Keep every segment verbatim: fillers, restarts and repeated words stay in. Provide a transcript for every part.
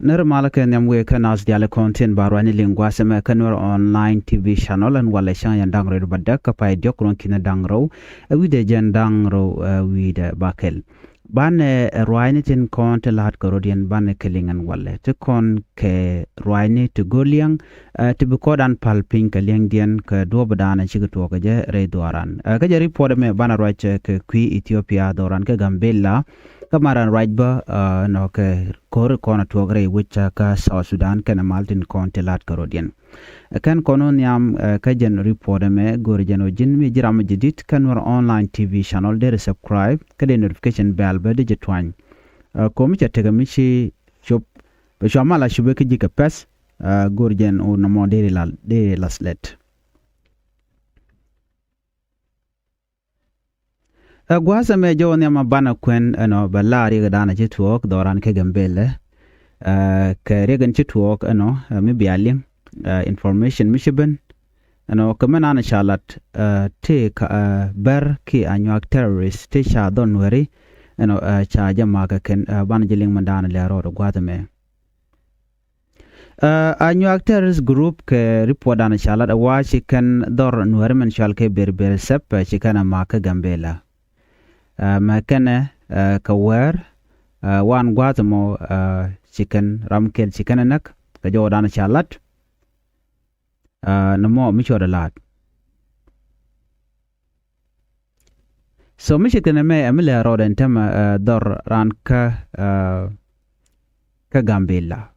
Ni ri malä kɛ nhiam wëë kä nath diaal kɔn tin ba ruacni liŋ gua̱a̱th ɛmɛ kä Nuer Online T V channel. Ɛn walɛ cäŋ yɛn da̱ŋ rɛw bädäk kä pay diɔ̱k ruɔ̱n ki̱n da̱ŋ rɛw, ɛ wi̱cdɛ jɛn da̱ŋ rɛw, ɛ wi̱cdɛ bakɛl. Banɛ, ɛ, ruacni tin kɔn ti la̱a̱t kɛ rɔ̱diɛn banɛ kɛ liŋ ɛn walɛ. Ti kɔn kɛ ruacni ti go̱r liɛŋ, ɛ, ti bi kɔdan pal piny kɛ liɛŋdiɛn kɛ duɔ̱ɔ̱p da̱a̱n ɛ cikɛ tuɔɔk kɛ jɛ rɛy dhuaaran. Ɛ, kä jɛ report ɛmɛ banɛ ruac, ɛ, kɛ kui̱ Ethiopia dhuaaran kä Gambela. Kä maran ruac bä, ɛ, nɔ kɛ ko̱ri kɔn a tuɔɔk rɛy wec, ɛ, kä South Sudan kɛnɛ mal tin kɔn ti la̱a̱t kɛ rɔ̱diɛn. Ɛ, kɛn kɔn wä nhiam, ɛ, kä jɛn report ɛmɛ go̱ri jɛn wä ji̱n mi ji̱ ram mi ji̱ di̱t kä Nuer Online T V channel deri subscribe kä dee notification bell bä di jɛ tuany. Ɛ, komi cɛ tekɛ mi ci cop bɛ cua mal a cupɛ kä ji̱ kɛ pɛth, ɛ, go̱ri jɛn wä nɔmɔ deri lal deri las lɛt. Ɛ, gua̱a̱th ɛmɛ jɔw nhiam a banɛ kuɛn ɛnɔ bɛ la riɛk danɛ ci tuɔɔk dhɔran kɛ Gambela. Ɛ, kɛ riɛk in ci tuɔɔk ɛnɔ, ɛ, mi bia liŋ, ɛ, information mi ci ben ɛnɔ kɛ mɛn anɛ ca lat, ɛ, ti ka, ɛ, Bär ki Anyuak terrorist ti ca dhɔn Nuɛri ɛnɔ, ɛ, ca jɛ makä kɛn, ɛ, banɛ jɛ liŋ mɛn danɛ lɛ rɔɔd gua̱a̱th ɛmɛ. Ɛ, Anyuak terrorist group kɛ report danɛ ca lat ɛ wa ci kɛn dhɔr Nuɛri mɛn cual kɛ Berber Sep, ɛ, ci kɛn ɛ mak kä Gambela. Ɛ, mɛ kɛnɛ, ɛ, kɛ wɛɛr, ɛ, wan gua̱a̱th mɔ, ɛ, ci kɛn ram kɛl ci kɛn ɛ näk kɛ jɔw danɛ ca lat. Ɛ, ni mɔ mi cuɔt ɛ la̱a̱t. So mi ci kɛn ɛmɛ ɛ mi lɛ rɔɔd ɛn tämɛ, ɛ, dhɔr ran kä, ɛ, kä Gambela.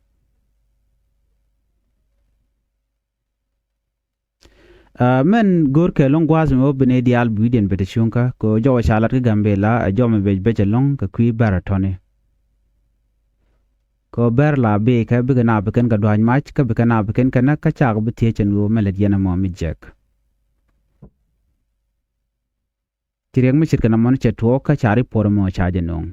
Ɛ, mɛn go̱o̱r kɛ lo̱ŋ gua̱a̱th mi wä bi ni diaal bi wi̱diɛn bɛ ti cuŋkä kɛ jɔw ca lat kä Gambela, ɛ, jɔw mi bec bec ɛlɔ̱ŋ kɛ kui̱ Bär ɛ tɔ̱ni. Kɛ Bär la bi kɛ bikɛ na bi kɛn kɛ dua̱ny mac kä bi kɛ na bi kɛn kɛ näk kä cak bi thiec ɛn ɣöö mɛ lät yɛn ɛmɔ mi jiɛk. Ci riɛk mi ce̱tkɛ nɔmɔ ni cɛ tuɔɔk kä ca report ɛmɔ ca jɛ no̱o̱ŋ.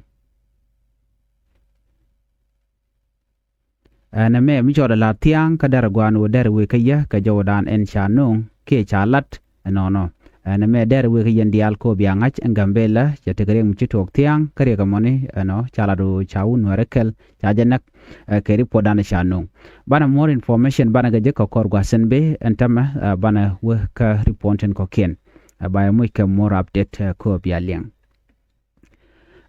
Ɛn ɛmɛ mi cɔɔdɛ la thia̱a̱ŋ kä dɛr ɛ gua̱a̱n ɣöö dɛr ɛ wëë kä yɛ kɛ jɔwdan ɛn ca no̱o̱ŋ kiɛ ca lat ɛnɔnɔ. Ɛn ɛmɛ dɛr ɛ wëë kä yɛn diaal kɛ ɣöö bia ŋa̱c ɛn Gambela cɛ tekɛ riɛk mi ci tuɔɔk thia̱a̱ŋ kä riɛk ɛmɔni ɛnɔ ca lat ɣöö ca wun Nuɛɛrä kɛl ca jɛ näk. Ɛ, kɛ report danɛ ca no̱o̱ŋ. Banɛ more information banɛ kɛ jek kɛ kɔr gua̱a̱th thi̱n bi ɛn tämɛ, ɛ, banɛ wä kä report tin kɔ̱kiɛn. Ɛ, ba yɛ moc kɛ more update, ɛ, kɛ ɣöö bia liɛŋ.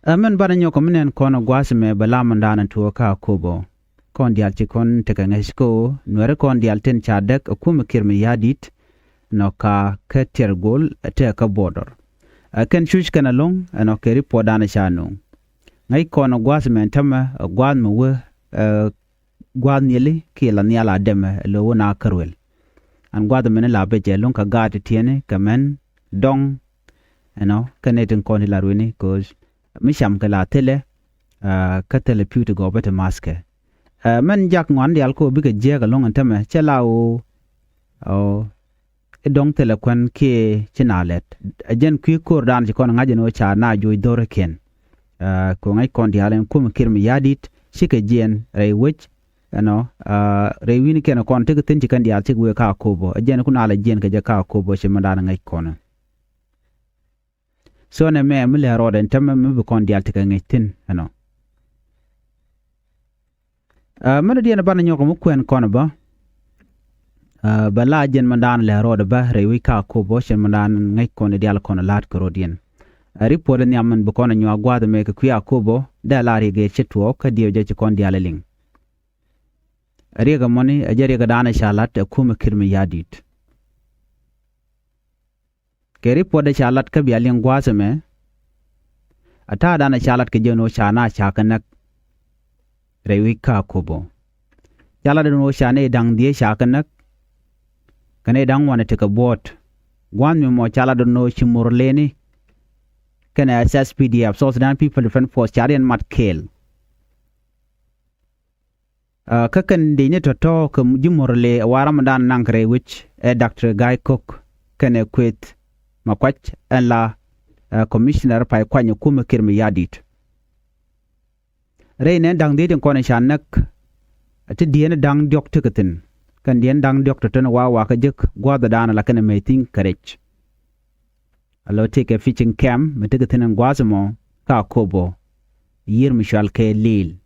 Ɛ, mɛn banɛ nyɔk kɛ mi nɛn kɔn ɛ gua̱a̱th mɛ bɛ lam ɛn daanɛ tuɔɔk kä Akobo. Kɔn diaal ci kɔn tekɛ ŋäc kä ɣöö Nuɛɛri kɔn diaal tin ca däk ɛ kumɛ Kiir Mayardit nɔ ka kä tiɛr gol, ɛ, tëë kä border. Ɛ, kɛn cuc kɛn ɛlɔ̱ŋ ɛnɔ kɛ report danɛ ca no̱o̱ŋ. Ŋäc kɔn ɛ gua̱a̱th mɛ ɛn tämɛ, ɛ, gua̱a̱th mɛ wä, ɛ, gua̱a̱th nhiali kiɛ la nhial a dɛmɛ ɛ lo̱ wä na kä ruel. Ɛn gua̱a̱th mɛn la bɛ jɛ lo̱ŋ kɛ gaat ti tiɛni kɛ mɛn dɔŋ ɛnɔ kɛ nɛy tin kɔn ti la rueni ko̱o̱th mi cam kɛ la thilɛ, ɛ, kä thilɛ pi̱w ti gɔɔpä ti ma̱thkɛ. Ɛ, mɛn jak ŋuan diaal kɛ ɣöö bikɛ jiääk ɛlɔ̱ŋ ɛn tämɛ cɛ la ɣöö, ɣöö i̱ dɔ̱ŋ thilɛ kuän kiɛ ci na lɛt. Ɛ jɛn kui̱ ko̱r daan ci kɔn ŋa̱c ɛn ɣöö ca na joc dho̱rkiɛn. Ɛ, kɛ ɣöö ŋäc kɔn diaal ɛn kumɛ Kiir Mayardit cikɛ jiɛɛn rɛy wec ɛnɔ, ɛ, rɛy wi̱nikiɛn kɔn tekɛ thi̱n ci kɛn diaal cikɛ wëë kä Akobo. Ɛ jɛn ku na lɛ jiɛɛn kɛ jɛ kä Akobo ci mɛn daan ŋäc kɔn. So nɛ mɛ mi lɛ rɔɔdɛ ɛn tämɛ mi bi kɔn diaal tekɛ ŋäc thi̱n ɛnɔ. Ɛ, mɛn diɛn banɛ nyɔk mi kuɛn kɔn bä. Ɛ, bɛ la jɛn mɛn daan lɛ rɔɔdɛ bä rɛy wi̱c kä Akobo cɛn mɛn daan ŋäc kɔn diaal kɔn la̱a̱t kɛ rɔɔdiɛn. Ɛ, report nhiam mɛn bi kɔn nyuak gua̱a̱th mɛ kɛ kui̱ Akobo dee la riɛk ɛ ci tuɔɔk kä diɛw jɛ ci kɔn diaal ɛ liŋ. Ɛ, riɛk ɛmɔni ɛ jɛ riɛk ɛ daan ɛ ca la̱t ɛ kumɛ Kiir Mayardit. Kɛ report dee ca lat kä bia liŋ gua̱a̱th ɛmɛ. A ta̱a̱ danɛ ca lat kɛ jɛ ni ɣöö ca na ca kɛ näk rɛy wi̱c kä Akobo. Ca lat ni ɣöö ca nɛy da̱ŋ dhieec ca kɛ näk. Kɛ nɛy da̱ŋ wanɛ tekɛ buɔ̱ɔ̱t. Gua̱a̱th mi mɔ ca lat ni ɣöö ci Murleni kɛnɛ S S P D F, South Sudan People Defense Force, ca riɛn mat kɛɛl. Ɛ, kä kɛn dicni tɔ̱tɔ̱ kɛ ji̱ Murle ɛ wa ram dan naŋ kɛ rɛy wec ɛ Doctor Gai Kok kɛnɛ Kueth Makuac ɛn la, ɛ, commissioner pay kuany ɛ kumɛ Kiir Mayardit. Rɛy nɛn da̱ŋ dhieec tin kɔn ca näk, ɛ ti dieen da̱ŋ diɔ̱k tekɛ thi̱n. Kɛn dieen da̱ŋ diɔ̱k tɔ̱tɔ̱ ni wa wa kä jek gua̱a̱th dan la kɛnɛ mɛy thi̱n kɛ rɛc. A lɔ tëëkɛ fishing camp mi tekɛ thi̱n ɛn gua̱a̱th ɛmɔ kä Akobo, yiër mi cual kɛ Liil.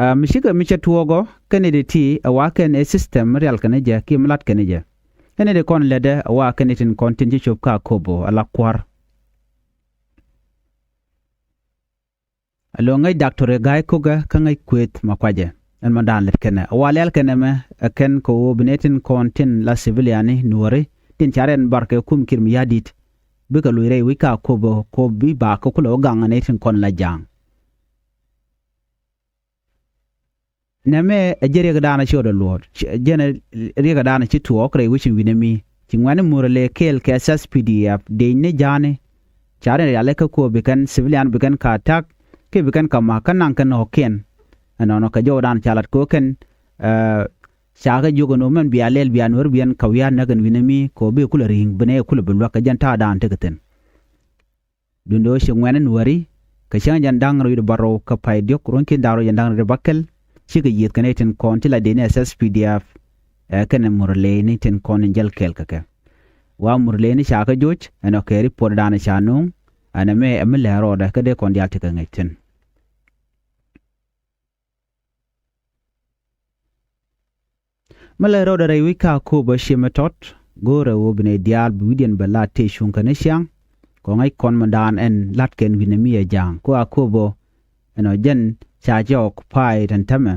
Ɛ mi cikɛ mi cɛ tuɔɔk ɔ kɛn i̱ di ti ɛ wa kɛn ɛ system mi rial kɛn jɛ kiɛ mi lat kɛn jɛ. Kɛn i̱ di kɔn lɛtdɛ ɛ wa kɛn i̱ tin kɔn tin ci cop ka Akobo ɛ la kua̱r. Ɛ lo̱ŋ ŋäc daktori Ga̱a̱c Kokɛ kä ŋäc kuëth ma kuacɛ. Ɛn ma da̱a̱n lät kɛnɛ ɛ wa lɛl kɛnɛ mɛ ɛ kɛn kɛ ɣöö bi nɛ tin kɔn tin la civiliani nuɔ̱ɔ̱ri tin ca rɛn bar kɛ kum Kiir Mayardit. Bikɛ luc rɛy wi̱c ka Akobo kop bi bakä kulɛ wä gaŋ ɛ nɛ tin kɔn la ja̱a̱ŋ. Nɛmɛ ɛ jɛ riɛkdan ci ɣɔt ɛ luɔ̱ɔ̱t jɛn riɛkdan ci tuɔɔk rɛy wi̱c in wi̱nɛ mi ci ŋuɛ̈ni Murle kɛɛl kɛ S S P D F dec ni ja̱a̱ni. Ca rin rialikä kuɔ bi kɛn civilian bi kɛn ka attack kiɛ bi kɛn ka ma̱k kä naŋ kɛn ɣɔ̱kiɛn. Ɛnɔnɔ kɛ jɔwdan ca lat ko̱ kɛn ca kɛ jiök ɛn ɣöö mɛn bia lɛl bia nuɔ̱ɔ̱r biɛn ka wia̱a̱ näk ɛn wi̱nɛ mi kɛ ɣöö bi kulɛ ri̱i̱ŋ bi nɛ kulɛ bi luäk kɛ jɛn ta̱a̱dan tekɛ thi̱n. Duundɛ ɣöö ci ŋuɛ̈ni nuɔ̱ɔ̱ri kɛ cäŋ jɛn da̱ŋ rɛw wi̱cdɛ bärɔw kä pay diɔ̱k ruɔ̱n ki̱n da̱ŋ rɛw jɛn da̱ŋ rɛw bäkɛl. Cikɛ yiëth kɛ nɛy tin kɔn ti la dee ni S S P D F ɛ kɛnɛ Murle ni tin kɔn in jäl kɛɛl kɛ kɛ. Wa Murle ni ca kɛ joc ɛn ɔ kɛ ripotdan ca nuŋ ɛn ɛmɛ ɛ mi lɛ̱r rɔɔdɛ kä dee kɔn diaal ti kɛ ŋäc thi̱n. Mi lɛ rɔɔdɛ rɛy wi̱c ka Akobo ciɛ mi tɔt go̱o̱rɛ ɣöö bi nɛy diaal bi wi̱cdiɛn bɛ la tëë cuŋ kɛn i̱ ciaŋ. Kɛ ŋäc kɔn mi daan ɛn la̱t kɛn wi̱nɛ mi ɛ ja̱a̱ŋ kɛ Akobo. Ɛn ɔ jɛn ca jɛ occupy tɛn tämɛ.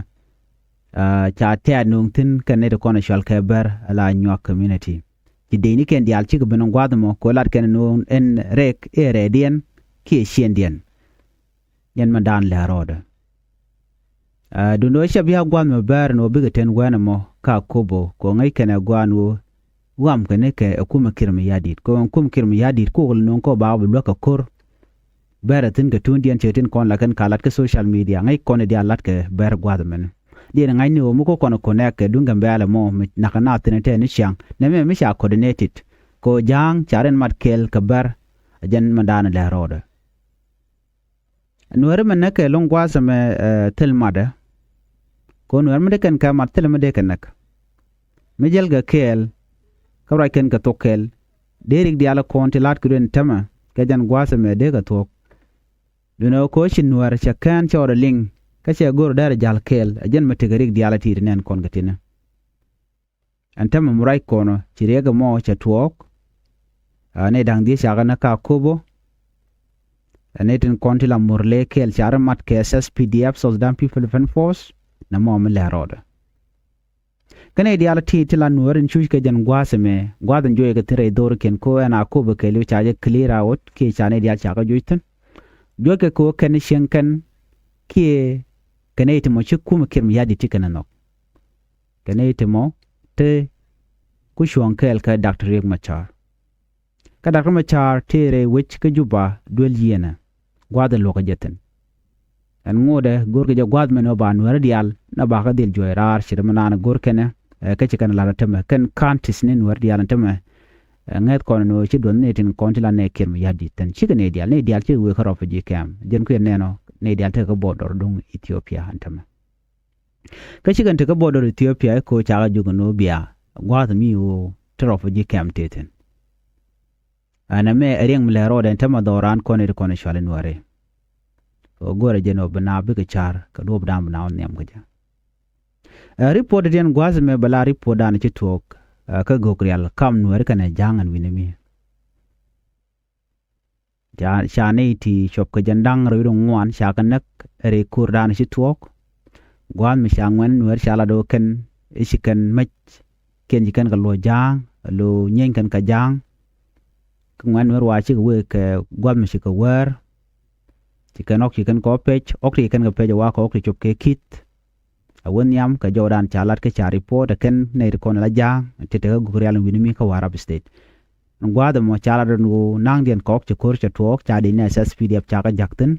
Ca tɛ̈t no̱o̱ŋ thi̱n kɛn nɛy ti kɔn ɛ cɔal kɛ Bär ala Nyuak community. Ci dec ni kɛn diaal cikɛ ben in gua̱a̱th ɛmɔ kɛ ɣöö lat kɛn no̱o̱ŋ ɛn rɛk i̱ rɛɛdiɛn kiɛ ciëndiɛn. Jɛn mi daan lɛ rɔɔdɛ. Duundɛ ɣöö cɛ bia gua̱a̱th mɛ bäär ɛn ɣöö bikɛ ten wɛɛn ɛmɔ ka Akobo kɛ ŋäc kɛnɛ gua̱a̱n ɣöö ɣuam kɛn kɛ ɛ kumɛ Kiir Mayardit kɛ ɣöö kum Kiir Mayardit kok lɛ no̱o̱ŋ kɔ ba ɣä bi luäk kɛ ko̱r. Bäär ɛ thi̱n kɛ tuundiɛn cɛ tin kɔn la kɛn ka lat kä social media ŋäc kɔn ɛ diaal lat kɛ Bär gua̱a̱th ɛmɛn. Diɛn ŋa̱cni ɣöö mi kok kɔn ɛ connect kɛ duŋ Gambɛla ɛmɔ mi nakä na thi̱n ɛ tɛɛni ciaŋ nɛmɛ mi ca coordinated. Kɛ ɣöö ja̱a̱ŋ ca rin mat kɛɛl kɛ Bär. Ɛ jɛn mi daan lɛ rɔɔdɛ. Nuääri mi näk kɛ lo̱ŋ gua̱a̱th ɛmɛ thil matdä. Kɛ ɣöö nuäär mi dee kɛn kɛ mat thilɛ mi dee kɛ näk. Mi jäl kɛ kɛɛl kä ruac kɛn kɛ thok kɛɛl. Dee rik diaal kɔn ti la̱t kɛ duën tämɛ kɛ jɛn gua̱a̱th ɛmɛ dee kɛ thuɔ̱k. Duundɛ ɣöö kɛ ɣöö ci nuäär cɛ kään cɛ ɣɔt ɛ liŋ kä cɛ go̱r dɛr ɛ ja̱l kɛɛl ɛ jɛn mi tekɛ rik diaal ɛ ti̱i̱t nɛn kɔn kɛ ti̱nɛ. Ɛn tämɛ mi ruac kɔn ɔ ci riɛk ɛmɔ cɛ tuɔɔk. Nɛy da̱ŋ dhieec ca kɛ näk ka Akobo. Ɛ nɛy tin kɔn ti la Murle kɛɛl ca ri mat kɛ S S P D F, South Sudan People Defense Force. Nɛmɔ mi lɛ rɔɔdɛ. Kä nɛy diaal ti ti la nuäär in cuc kɛ jɛn gua̱a̱th ɛmɛ gua̱a̱th in juɔc kɛ thi̱n rɛy dho̱rikiɛn kɛ ɣöö ɛn Akobo kɛɛliw ca jɛ clear out kiɛ ca nɛy diaal ca kɛ juɔc thi̱n. Juɔc kɛ kɛ ɣöö kɛn cieŋ kɛn kiɛ kɛ nɛy ti mɔ ci kumɛ Kiir Mayardit ti kɛn ɛ nhɔk. Kɛ nɛy ti mɔ te ku cuɔ̱ɔ̱ŋ kɛɛl kɛ Doctor Riek Machar. Kä Doctor Machar tëë rɛy wec kä Juba duel yiënɛ gua̱a̱th ɛ luɔ̱kä jɛ thi̱n. Ɛn ŋotdɛ go̱rkɛ jɛ gua̱a̱th mɛn ɣöö ba nuääri diaal na bakä dhil juɔ̱ɔ̱c raar ci ri mi naan go̱r kɛnɛ ɛ kä ci kɛn la̱t ɛ tämɛ kɛn counties ni nuääri diaal ɛn tämɛ. Ɛ ŋäth kɔn ɛn ɣöö ci duɔth ni tin kɔn ti la nɛ Kiir Mayardit thi̱n cikɛ nɛy diaal nɛy diaal cikɛ wëë kä refugee camp jɛn kuiɛ nɛn ɔ nɛy diaal tekɛ kä border duŋ Ethiopia ɛn tämɛ. Kä cikɛn ti kä border Ethiopia i̱ ko̱ cakɛ jok ɛn ɣöö bia gua̱a̱th mi ɣöö ti refugee camp tëë thi̱n. Ɛn ɛmɛ ɛ riɛŋ mi lɛ rɔɔdɛ ɛn tämɛ dhɔran kɔn i̱ ti kɔn i̱ cual i̱ nuääri. Kɛ ɣöö go̱rɛ jɛn ɣöö bi naath bikɛ ca̱r kɛ duɔ̱ɔ̱pdan bi naath nhiam kä jɛ. Ɛ report diɛn gua̱a̱th ɛmɛ bɛ la report dan ci tuɔɔk kä Gogrial kam nuääri kɛnɛ ja̱a̱ŋ ɛn wi̱nɛ mi. Ca, ca nɛy ti cuɔp kɛ jɛn da̱ŋ rɛw wi̱cdɛ ŋuan ca kɛ näk rɛy ko̱r dan ci tuɔɔk. Gua̱a̱th mi ca ŋuɛ̈n nuäär ca lat ɣöö kɛn i̱ ci kɛn mäc kiɛn ci kɛn kɛ luɔ̱c ja̱a̱ŋ lo̱ nyieeny kɛn kɛ ja̱a̱ŋ. Kä ŋuɛ̈n nuäär wa cikɛ wëë kɛ gua̱a̱th mi cikɛ wäär. Ci kɛn ɣɔ̱k ci kɛn kɛ ɣɔ̱k pɛc ɣɔ̱k ti ci kɛn kɛ pɛc ɛ wa kɛ ɣɔ̱k ti cop kɛ ki̱th. A wä nhiam kɛ jɔwdan ca lat kä ca report ɛ kɛn nɛy ti kɔn ala ja̱a̱ŋ ti tekɛ Gogrial wi̱ni mi kä Warrap State. Gua̱a̱th ɛmɔ ca lat ɛn ɣöö naŋdiɛn kɔk cɛ ko̱r cɛ tuɔɔk ca dec ni S S P D F ca kɛ ja̱k thi̱n.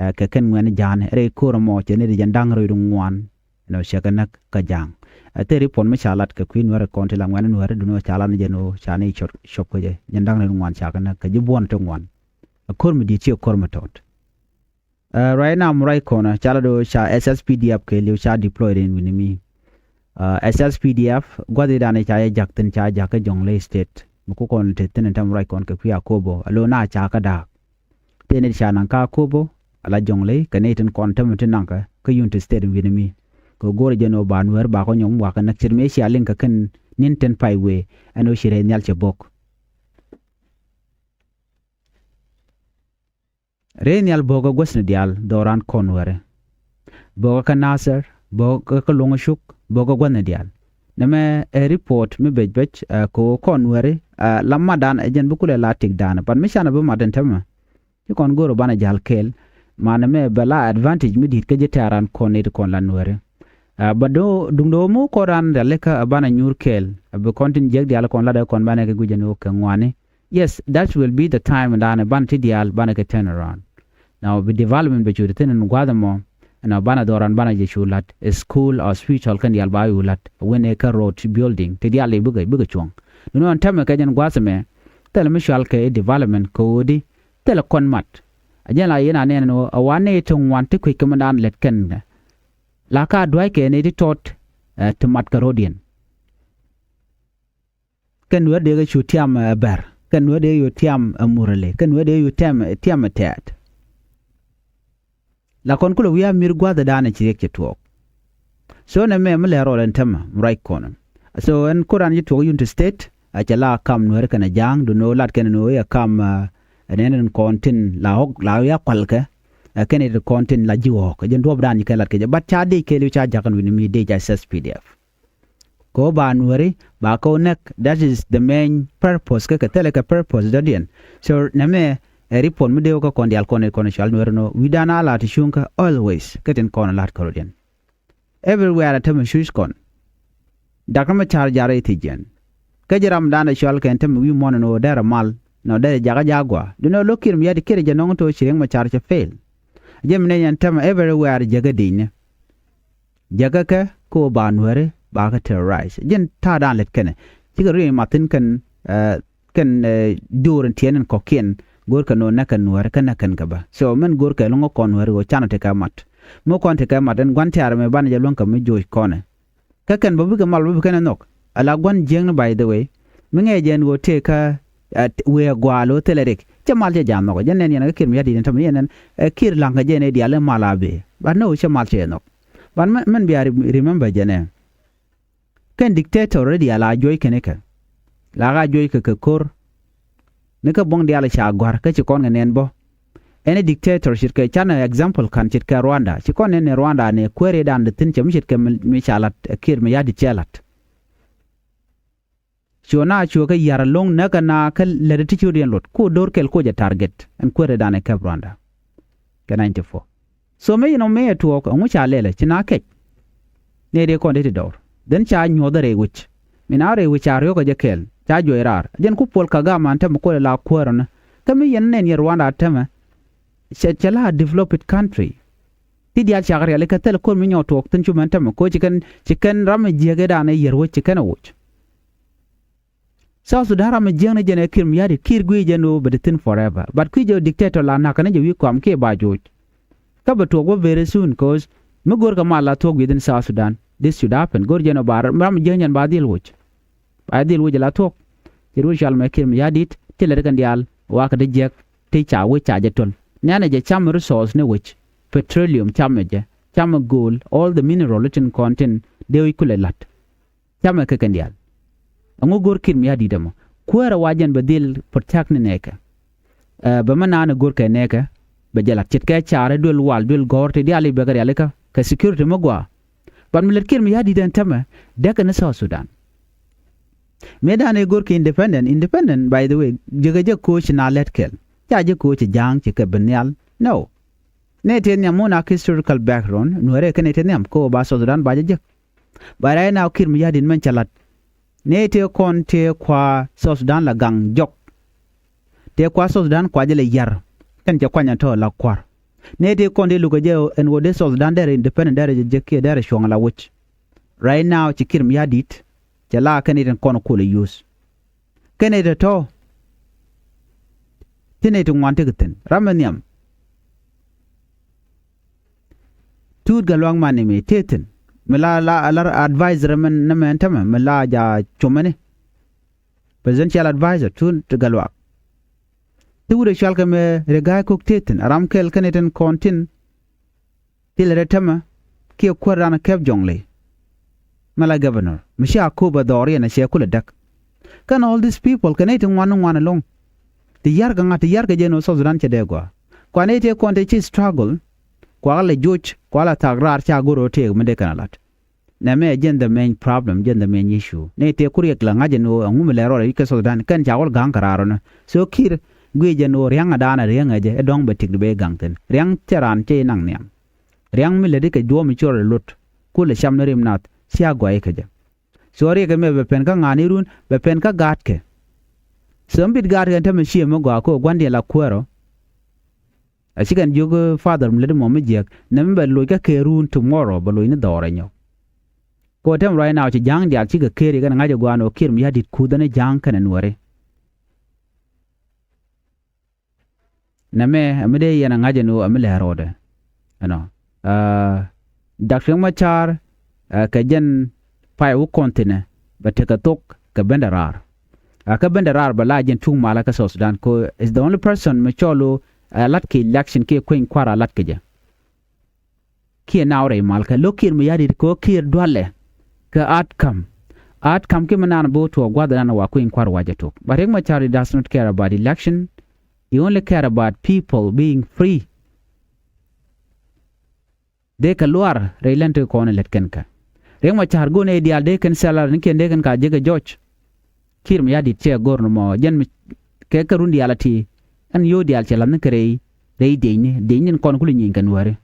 Ɛ kɛ kɛn ŋuɛ̈ni ja̱a̱ni rɛy ko̱r ɛmɔ cɛ ni ti jɛn da̱ŋ rɛy ri ŋuan. Ɛn ɣöö cɛ kɛ näk kä ja̱a̱ŋ. Ɛ thil report mi ca lat kɛ kui̱ nuäärɛ kɔn ti la ŋuɛ̈ni nuäärɛ duni ɣöö ca lat ni jɛn ɣöö ca ni cop, cop kɛ jɛ jɛn da̱ŋ rɛy ri ŋuan ca kɛ näk kɛ ji̱ buɔ̱n ti ŋuan. Ɛ ko̱r mi di̱i̱t ci ɛ ko̱r mi tɔt. Ɛ ruac nam ruac kɔnä ca la do̱ ca S S P D F kɛ li̱w ca deploy rin wi̱ni mi. Ɛ S S P D F gua̱th i̱ dan i̱ ca jɛ ja̱k thi̱n ca ja̱k kä Jonglei State mi ku kɔn te thi̱n in tɛm ruac kɔn kɛ kui̱ Akobo a lo̱ na ca kä da̱a̱k. Tëë ni ca naŋ kä Akobo a la Jonglei kɛ ni tin kɔn tɛm ti naŋ kɛ kä Unity State in wi̱ni mi. Kɛ go̱o̱rɛ jɛn ɣöö ba Nuɛr bakɔ nyɔk mi wakɛ näk ce̱t mëë cia liŋ kɛ kɛn ni̱n tin pay wëë ɛn ɣöö ci rɛy nhial cɛ bo̱k. Rɛy nhial bo̱o̱kä guäthni diaal dhɔran kɔn Nuɛri. Bo̱o̱kä kä Nasir, bo̱o̱kä kä Luɔ̱ŋ Cuk, bo̱o̱kä guäthni diaal. Nɛmɛ ɛ report mi bec bec, ɛ, kɛ ɣöö kɔn Nuɛri, ɛ, la matdan ɛ jɛn bi kulɛ la tikdan. But mi canɛ bi mat ɛn täämɛ, ci kɔn go̱o̱r ɣöö banɛ ja̱l kɛɛl. Manɛ mɛ bɛ la advantage mi di̱i̱t kä ji̱ tɛ̈ran kɔn nɛy ti kɔn la Nuɛri. Ɛ, but duŋdɛ ɣöö mi kɔn ran rialikä ɛ banɛ nyuur kɛɛl, ɛ bi kɔn tin jiäk diaal kɔn latdɛ kɔn banɛ kɛ gui̱c ɛn ɣöö kɛ ŋuani. Yes, that will be the time in da̱a̱n banɛ ti diaal banɛ kɛ turn around. Now bi development bɛ cu ti thi̱n in gua̱a̱th ɛmɔ, ɛn ɔ banɛ dhɔran banɛ jɛ cu la̱t, ɛ school, hospital, kɛn diaal ba cu la̱t, wen ɛ kä road building ti diaal i̱ bikɛ, bikɛ cuɔ̱ŋ. Duundɛ ɣöö ɛn täämɛ kɛ jɛn gua̱a̱th ɛmɛ, thilɛ mi cɔalkɛ i̱ development kɛ ɣöö di, thilɛ kɔn mat. Ɛ jɛn la yɛn a nɛn ɛn ɣöö ɛ wa nɛy ti ŋuan ti kuec kɛ mindan lät kɛn kɛ, la ka dua̱ckɛ nɛy ti tɔt, ɛ, ti mat kɛ ro̱diɛn. Kɛn Nuɛr dee kɛ cu tiam, ɛ, Bɛr. Kɛn Nuɛr dee kɛ cu tiam, ɛ, Murle. Kɛn Nuɛr dee kɛ cu tiam, ɛ, tiam, ɛ, Tɛ̈t. La kɔn kulɛ wi̱i̱ a mi̱r gua̱thdan ɛ ci riɛk cɛ tuɔɔk. So nɛmɛ mi lɛ rɔɔd ɛn täämɛ mi ruac kɔn. So ɛn ko̱ran ci tuɔɔk Unity State, a cɛ la kam Nuɛr kɛnɛ Ja̱a̱ŋ, duundɛ ɣöö lat kɛn ɛn ɣöö i̱ ɛ kam, ɛ, ɛn ɛn kɔn tin la ɣɔ̱k, la wi̱i̱ a kualkɛ, ɛ, kɛn i̱ kɔn tin la ji̱ ɣɔ̱ɔ̱k. Ɛ jɛn duɔ̱ɔ̱pdan ci kɛ lat kɛ jɛ. But ca dec kɛɛliw ca jakä wi̱ni mi dec a S S P D F. Kɛ ɣöö ba Nuɛri, ba kɛ ɣöö näk, that is the main purpose, kä kɛ thilɛ kɛ purpose dɔ̱diɛn. So nɛmɛ ɛ report mi dee wä kä kɔn diaal kɔn, kɔn cɔal Nuɛri nɔ, wi̱dan a la ti cuŋ kä always, kä tin kɔn lat kärɔ̱diɛn. Everywhere a tämɛ cuc kɔn. Dak nɔmɔ ca̱r jar i̱ thiec jɛn. Kä ji̱ ramdan ɛ cɔal kɛn tämɛ wi̱i̱ muɔ̱ɔ̱n ɛn ɣöö derɛ mal, nɔ derɛ jakä ja̱ gɔaa. Duundɛ ɣöö lo̱k Kiir Mayardit Kiir jɛ nɔŋ to̱ ci Riek Machar cɛ fail. Jɛ mi nɛy ɛn tämɛ everywhere jäkä dicni. Jäkä kɛ, kɛ ɣöö ba Nuɛri, ba kɛ terrorize. Jɛn ta̱a̱dan lät kɛnɛ. Cikɛ riɛy mathin kɛn, ɛ, kɛn, ɛ, do̱r in tiɛɛn in kɔ̱kiɛn, go̱o̱rkɛ nɔ näk kɛn Nuɛri, kä näk kɛn kɛ bä. So, min go̱o̱rkɛ lo̱ŋ kɔn Nuɛri ɣöö canɛ tekɛ mat. Mi kɔn tekɛ mat, ɛn gua̱n tɛ̈r ɛmɛ banɛ jɛ luäŋ kɛ mi joc kɔnɛ. Kä kɛn bä bikɛ mal bä bi kɛn ɛ nhɔk. Ala gua̱n jiäkni, by the way. Mi ŋɛɛ jɛ ɛn ɣöö tëë kä, ɛ, wëë gua̱a̱l ɣöö thilɛ rik. Cɛ mal cɛ ja̱ nhɔk. Jɛn nɛn yɛn kä Kiir Mayardit ɛn tämɛ yɛn ɛn, ɛ, Kiir la̱ŋkɛ jɛn ɛ diaal ɛ mal a bëë. But no, cɛ mal cɛ nhɔk. But min, min bia re-, remember jɛn ɛ. Kɛn dictator rɛy diaal a juɔc kɛn ikɛ. La ka juɔc kɛ kɛ ko̱r. Ni kä buɔ̱ŋ diaal ca gɔ̱a̱r kä ci kɔn kɛ nɛn bä. Ɛn ɛ dictator ce̱tkɛ canɛ example ka̱n ce̱tkɛ Rwanda. Ci kɔn nɛn ɛ Rwanda ni kuääridan di thi̱n cɛ mi ce̱tkɛ mi, mi ca la̱t, ɛ, Kiir Mayardit cɛ la̱t. Cuɔ na cuɔ kä ya̱r lo̱ŋ näk kɛ na kä lätdɛ ti ci rot yɛn luɔt. Ku do̱r kɛl ku jɛ target. Ɛn kuääridan ɛ käp Rwanda. Kɛ ninety four. So mëë inɔ mëë ɛ tuɔɔk, ɛŋu ca lɛlɛ, ci na kɛc. Nɛy dee kɔn dee ti dɔɔr. Then ca nyuɔ̱th rɛy wec. Mi na rɛy wec ca riɔ̱kɛ jɛ kɛɛl, ca juɔc raar. Jɛn ku Paul Kagame an tämɛ kuɔlɛ la kuäärä ni. Kä mi yɛn nɛn yɛ Rwanda tämɛ. Cɛ, cɛ la developed country. Ti diaal cakɛ rialikä thil ko̱r mi nyɔk tuɔɔk thi̱n cu mɛn tämɛ. Ko̱ ci kɛn, ci kɛn ram mi jiäk ëëdan ɛ yɛr wec ci kɛn ɛ woc. South Sudan ram mi jiäkni jɛn ɛ Kiir Mayardit, Kiir guic jɛn ɣöö bɛ te thi̱n forever. But kui̱ jɛ dictator la na̱k kɛn jɛ wi̱i̱ kɔam kiɛ ba joc. Kä bɛ tuɔɔk bä very soon, 'cause mi go̱o̱rkɛ mal la thuɔ̱k within South Sudan, this should happen. Go̱o̱r jɛn ɣöö ba ram mi jiäkni jɛn ba dhil woc. Ba dhil woc la thuɔ̱k. Ci ruec cual mɛ Kiir Mayardit, ti lät kɛn diaal, wakɛ ti jiäk, ti ca wec ca jɛ töl. Nɛnɛ jɛ cam resource ni wec, petroleum camɛ jɛ, camɛ gold, all the mineral tin kɔn tin, dee wi̱c kulɛ la̱t. Camɛ kɛ kɛn diaal. Ɛŋu go̱r Kiir Mayardit ɛmɔ? Kuäärä wa jɛn bɛ dhil protect ni nɛɛkɛ. Ɛ, bɛ mɛ naan ɛ go̱r kɛ nɛɛkɛ, bɛ jɛ la̱t ce̱tkɛ caarɛ duel wal, duel gɔ̱r ti diaal i̱ bɛ kɛ rialikä, kɛ security mi gɔaa. But mi lät Kiir Mayardit ɛn tämɛ, däkɛ ni South Sudan. Mëë dan ɛ go̱r kɛ independent, independent, by the way, jekɛ jek ko̱o̱c na lät kɛl. Ca jek ko̱o̱c ci ja̱a̱ŋ ci kɛ bi nhial. No. Nɛy tëë nhiam mun ak historical background, Nuɛrɛ kɛ nɛy tëë nhiam, ko ba South Sudan ba jɛ jek. But right now, Kiir Mayardit mɛn cɛ la̱t. Nɛy tëë kɔn tëë kua South Sudan la gaŋ jɔk. Tëë kua South Sudan kua jɛ lɛ yar. Kɛn cɛ kuany ɛn tɔ̱ la kua̱r. Nɛy tëë kɔn tëë lukɛ jɛ ɛn ɣöö dee South Sudan derɛ independent, derɛ jɛ jek kiɛ derɛ cuɔ̱ŋ la woc. Right now, ci Kiir Mayardit, cɛ la kɛn i̱ tin kɔn kuɔl ɛ use. Kɛn i̱ tɔ̱tɔ̱. Ti nɛy ti ŋuan tekɛ thi̱n. Ram mi nhiam. Tuut Gatluak Mani mi tëë thi̱n. Mi la, la, la advisor mɛn, ni mɛn tämɛ, mi la ja comɛni. Presidential advisor, Tuut Gatluak. Ti wut ɛ cual kɛ mɛ Riek Gai Kok tëë thi̱n. Ram kɛl kɛn i̱ tin kɔn tin. Ti lɛ rɛ tämɛ, kiɛ kuäär dan kɛp jɔŋ ley. Mɛ la governor mi ci a kööp a dhɔɔr yɛn a cɛ kulɛ däk. Kɛn all these people kɛ nɛy ti ŋuan ni ŋuan ɛlɔ̱ŋ. Ti yar kɛ ŋa̱t ti yar kɛ jɛn ɣöö South Sudan cɛ dee gɔaa. Kua nɛy tëë kɔn tëë ci struggle. Kua lɛ joc kua lɛ thak raar ca go̱r ɣöö tëëk mi dee kɛn a la̱t. Nɛmɛ ɛ jɛn the main problem, jɛn the main issue. Nɛy tëë ku riɛk la ŋa̱c ɛn ɣöö ɛŋu mi lɛ rɔɔdɛ wi̱c kɛ South Sudan kɛn ca wä ga̱ŋ kɛ raar ɔnɔ. So Kiir guic ɛn ɣöö ria̱ŋ ɛ daanɛ riäŋ ɛ jɛ ɛ dɔ̱ŋ bɛ tik di bɛ gaŋ thi̱n. Ria̱ŋ cɛ raan cɛ inaŋ nhiam. Ria̱ŋ mi lätdi kɛ juɔ̱ɔ̱m mi ci rɔɔdɛ lot. Kulɛ cam ni rim nath cia gɔayi kɛ jɛ. So riɛk ɛmɛ bɛ pɛn kä ŋa̱a̱n irun bɛ pɛn kä gaatkɛ. So mi bit gaatkɛ ɛn tämɛ cië mi gɔaa kä gua̱ndiɛn la kuäärɔ. A cikɛn jiök father mi lätdi mɔ mi jiäk nɛ mi bɛ loc kä kɛɛrun tomorrow bɛ loc ni dhɔɔrɛ nyɔk. Kɛ ɣöö tɛm right now ci ja̱a̱ŋ diaal cikɛ keri kɛn ŋa̱c ɛ gua̱a̱n ɣöö Kiir mi ya̱di̱t kuth ɛn ɛ ja̱a̱ŋ kɛnɛ nuääri. Nɛmɛ ɛ mi dee yɛn ɛ ŋa̱c ɛn ɣöö ɛ mi lɛ̱̈ɛ̱̈ rɔɔdɛ. Ɛnɔ Dak Riek Machar kɛ jɛn pay wä kɔn thi̱nɛ bɛ tekɛ thok kɛ bendɛ raar. Kä bendɛ raar bɛ la jɛn tuk malä kä South Sudan kɛ ɣöö is the only person mi cɔl ɣöö ɛ la̱t kɛ election kiɛ kueny kua̱r a la̱t kɛ jɛ. Kiɛ naw rɛy mal kɛ lo̱k Kiir mi ya̱di̱t kɛ ɣöö Kiir dualɛ kɛ outcome. Outcome kiɛ mi naan bi wä tuɔɔk gua̱th naan wa kui̱ny kua̱r wacɛ tok. But Riek Machar does not care about election. He only care about people being free. Dee kɛ luaar rɛy lɛn ti kɔn lät kɛn kɛ. Riek Machar go̱o̱n ɛ diaal dee kɛn salary ni kiɛn dee kɛn ka jek ɛ jɔc. Kiir mi ya̱di̱t cɛ go̱r ni mɔ jɛn mi kɛ kɛ run diaal a ti. Ɛn yio̱w diaal cɛ la̱th ni kɛ rɛy rɛy diecni diecni tin kɔn kulɛ nyieeny kɛ nuääri.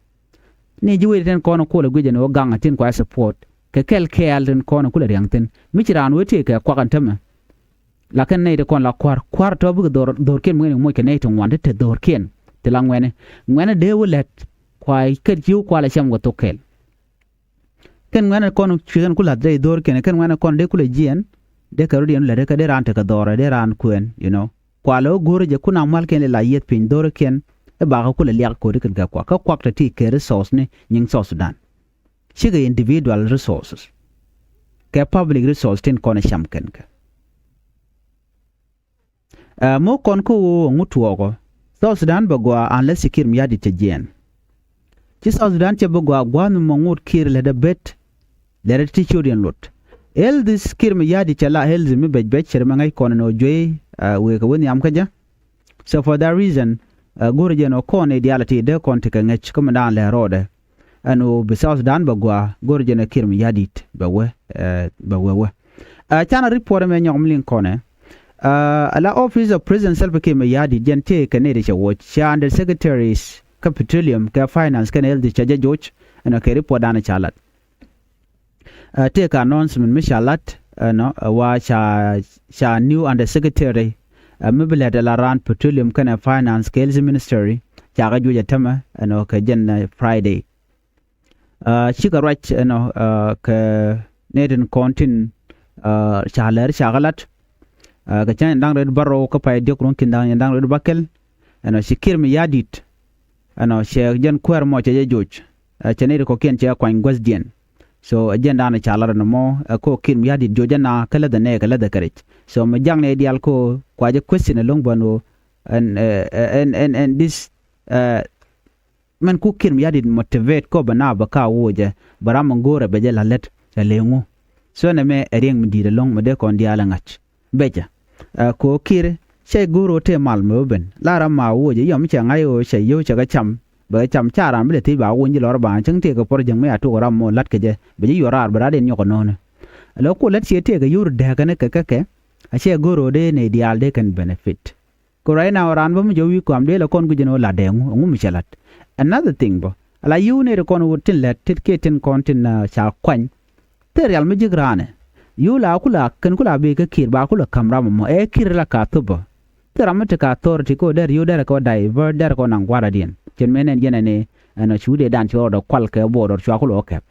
Ni ji̱ wee tin kɔn kulɛ guic ɛn ɣöö gaŋ a tin kua support kɛ kɛl kɛɛl tin kɔn kulɛ riaŋ thi̱n mi ci raan wee tëë kɛ kuak ɛn tämɛ. Lakin nɛy ti kɔn la kua̱r kua̱r tɔ̱ bikɛ dho̱r dho̱rkiɛn mi ŋäni moc kɛ nɛy ti ŋuan ti te dho̱rkiɛn ti la ŋuɛni. Ŋuɛni dee wä lɛt kua kɛt ci̱w kua la cam kɛ thok kɛɛl. Kɛn ŋuɛnɛ kɔn cuɛ kɛn ku la̱th dee dho̱r kɛn kɛn ŋuɛnɛ kɔn dee ku lɛ jiɛn. Dee kɛ rot yɛn lɛ dee kɛ dee raan tekɛ dhɔrɛ dee raan kuɛn you know. Kua lɛ wä go̱r jɛ kun a mal kɛn lɛ la yieth piny dho̱r kɛn. Ɛ bakä ku lɛ liak ko̱ri kɛn kɛ kuak kä kuak tɛ ti kɛ resource ni nyiŋ South Sudan. Cikɛ individual resources kɛ public resource tin kɔn ɛ cam kɛn kɛ. Ɛ muk kɔn kä ɣöö ɛŋu tuɔɔkɔ South Sudan bɛ gɔaa unless ci Kiir mi ya̱di̱t cɛ jiɛɛn. Ci South Sudan cɛ bi gɔaa gua̱a̱th mi mɔ ŋot Kiir lɛ dee bet lɛ dee ti ciöt yɛn luɔt. Health is Kiir mi ya̱di̱t cɛ la health mi bɛc bɛc cɛ ri mɛ ŋäc kɔn ɛn ɣöö juey ɛ wëë kɛ wä nhiam kä jɛ. So for that reason ɛ go̱r jɛn ɔ kɔn idiality dee kɔn ti kɛ ŋäc kä mi daan lɛ rɔɔdɛ. Ɛn ɣöö bi South Sudan bɛ gɔaa go̱r jɛn ɛ Kiir mi ya̱di̱t bɛ wee ɛ bɛ wee wee. Ɛ canɛ report ɛmɛ nyɔk mi liŋ kɔnɛ. Ɛ la office of President Salva Kiir mi ya̱di̱t jɛn tëë kɛ nɛy ti cɛ woc cɛ under secretaries kä petroleum kɛ finance kɛn health cɛ jɛ joc. Ɛn ɔ kɛ report dan ca lat. Ɛ tëë kɛ announcement mi ca lat ɛnɔ ɛ wa ca ca new under secretary ɛ mi bi lɛt ɛ la raan petroleum kɛnɛ finance kɛ health ministry. Ca kɛ juɔc ɛ tämɛ ɛnɔ kɛ jɛn ɛ Friday. Cikɛ ruac ɛnɔ kɛ nɛy tin kɔn tin ca lɛr ca kɛ lat. Kɛ cä nyin da̱ŋ rɛt bärɔw kä pay diɔ̱k ruɔ̱ŋ ki̱n da̱ŋ nyin da̱ŋ rɛt bäkɛl. Ɛnɔ ci Kiir mi ya̱di̱t ɛnɔ cɛ jɛn kuäär mɔ cɛ jɛ joc. Cɛ nɛy ti kɔ̱kiɛn cɛ kuany guäthdiɛn. So ɛ jɛn da̱a̱n ca lat ɛnɔ mɔ ɛ ko̱ Kiir mi ya̱di̱t joc ɛna kä läthɛ nɛɛkɛ läthɛ kɛ rɛc. So mi jak nɛy diaal ko̱ kua jɛ question ɛlɔ̱ŋ bän ɣöö ɛn ɛn ɛn ɛn this mɛn ku Kiir mi ya̱di̱t motivate kɔ bɛ na bɛ ka woc ɛ bɛ ram mi go̱o̱rɛ bɛ jɛ la̱t lät ɛ leŋu. So nɛ mɛ ɛ riɛŋ mi di̱i̱t ɛlɔ̱ŋ mi dee kɔn diaal ɛ ŋa̱c bɛ jɛ. Ɛ ko̱ Kiir cɛ go̱o̱r ɣöö tëë mal mi wä ben la ram ma woc ɛ yɔm cɛ ŋa̱c ɣöö cɛ yio̱w cɛ kɛ cam bɛ kɛ cam ca ram bi lɛ thiec ba wony ji̱ lɔr ba cäŋ tëë kɛ puɔr jäŋ mi a tok ram mɔ la̱t kɛ jɛ bɛ ji̱ yuɔr raar bɛ raar den nyɔk ɛ nööni. Ɛ lɔ ku lät ciɛ tëë kɛ yio̱w ri dääkäni kɛ kɛ kɛ a cɛ go̱o̱r ɣöö dee nɛy diaal dee kɛn benefit. Ku right now raan bä mi jɔw wi̱i̱ kɔam dee la kɔn guic ɛn ɣöö lat dee ŋu ɛŋu mi cɛ lat. Another thing bä ala yio̱w nɛy ti kɔn wut tin lɛt tit kiɛ tin kɔn tin ca kuany. Thil rial mi ji̱k raanɛ yio̱w la ku la kɛn ku la bee kä Kiir ba ku la ka̱m ram ɛmɔ ɛ Kiir la ka thop bä. Thil ram mi ti ka authority kɛ ɣöö dɛr yio̱w dɛr kɛ ɣöö divert dɛr kɛ ɣöö naŋ gua̱a̱r adiɛn cin mëë nɛn jiɛn ɛn ɛ ɛn ɔ ci wut ëë dan ci rɔɔdɛ kual kɛ border cua ku lɔ kɛp.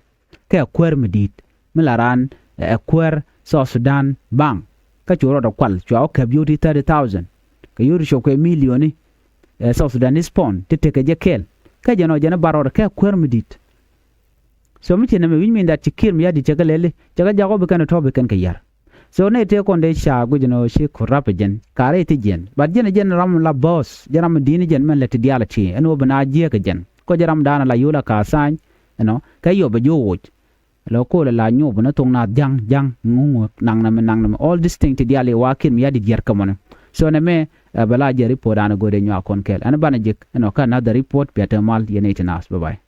Kɛ kuäär mi di̱i̱t mi la raan ɛ kuäär South Sudan bank kä cu rɔɔdɛ kual cua wä kɛp yio̱w ti thirty thousand kɛ yio̱w ti cop kɛ millioni. South Sudanese pound ti tekɛ jɛ kɛɛl kä jɛn ɔ jɛn ɛ bar rɔɔdɛ kɛ kuäär mi di̱i̱t. So mi ci nɛmɛ wi̱c mi in that ci Kiir mi ya̱di̱t cɛ kɛ lɛli cɛ kɛ jak ɔ bi kɛn ɛ tɔ̱ bi kɛn kɛ yar. So nɛ tëë kɔn dee ca guic ɛn ɣöö ci corrupt ɛ jɛn ka rɛy ti jiɛn but jɛn ɛ jɛn ram la boss jɛn ram mi di̱i̱t ni jɛn mɛn lɛ ti diaal ɛ ti ɛn ɣöö bi na jiääk ɛ jɛn kɔ jɛn ram daanɛ la yio̱w la ka tha̱a̱ny. you know, kä yɔ bɛ ji̱ woc. Lɔ kol la nyop ni thok naath ja̱ŋ ja̱ŋ ŋuŋu naŋ nɛmɛ naŋ nɛmɛ, all this thing ti diaal i̱ wakiɛn mi ya di jiɛr kä mɔni. So nɛmɛ, ɛ, bɛ la jɛ report an go̱o̱rɛ nyuak kɔn kɛɛl ɛn banɛ jek, you know, kä another report bia te mal yɛn i̱ ti naath. Bye bye.